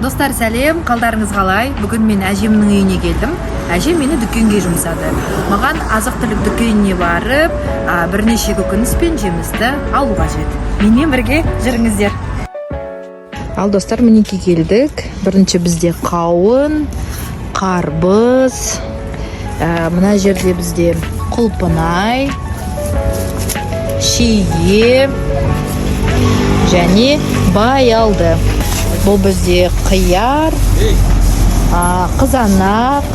Достар, сәлем! Қалдарыңыз қалай? Бүгін мен әжемнің үйіне келдім. Әжем мені дүкенге жұмсады. Маған азық түлік дүкеніне барып, бірнеше көкөніс пен жемісті алу қажет. Менімен бірге жүріңіздер. Ал, достар, мінекей, келдік. Бірінші бізде қауын, қарбыз, мына жерде бізде құлпынай, шие және баялды. Бұл бізде қияр, қызанақ,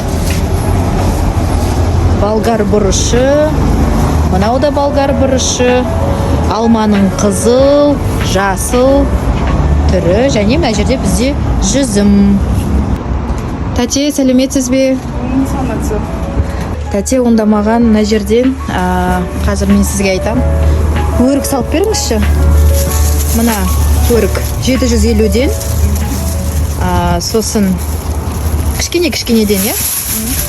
болгар бұрышы, мынау да болгар бұрышы, алманың қызыл, жасыл түрі және мына жерде бізде жүзім. Тәте, сәлеметсіз бе? Тәте, онда маған мына жерден, қазір мен сізге айтам, өрік салып беріңізші. Мына өрік 750-ден, сосын кішкене кішкенеден, иә.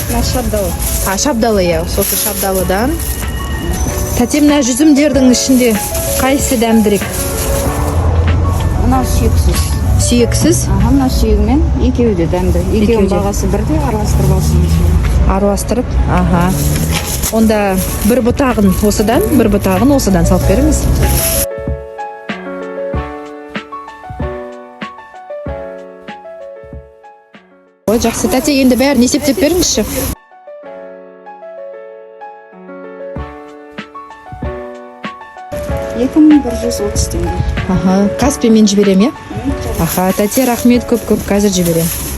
Мына шабдалы. А, шабдалы, иә, сосын шабдалыдан. Тәте, мына жүзімдердің ішінде қайсысы дәмдірек? Мынау сүйексіз. Сүйексіз. Аха, мына сүйегімен екеуі де дәмді. Екеуі Екеуінің де. бағасы бірдей, араластырып алсаңыз болады. Араластырып, аха. Онда бір бұтағын осыдан, бір бұтағын осыдан салып беріңіз. Ой, жақсы, тәте, енді бәрін есептеп беріңізші. 2130 теңге. Аха, Каспимен жіберемін, иә. Аха, тәте, рахмет көп көп, қазір жіберемін.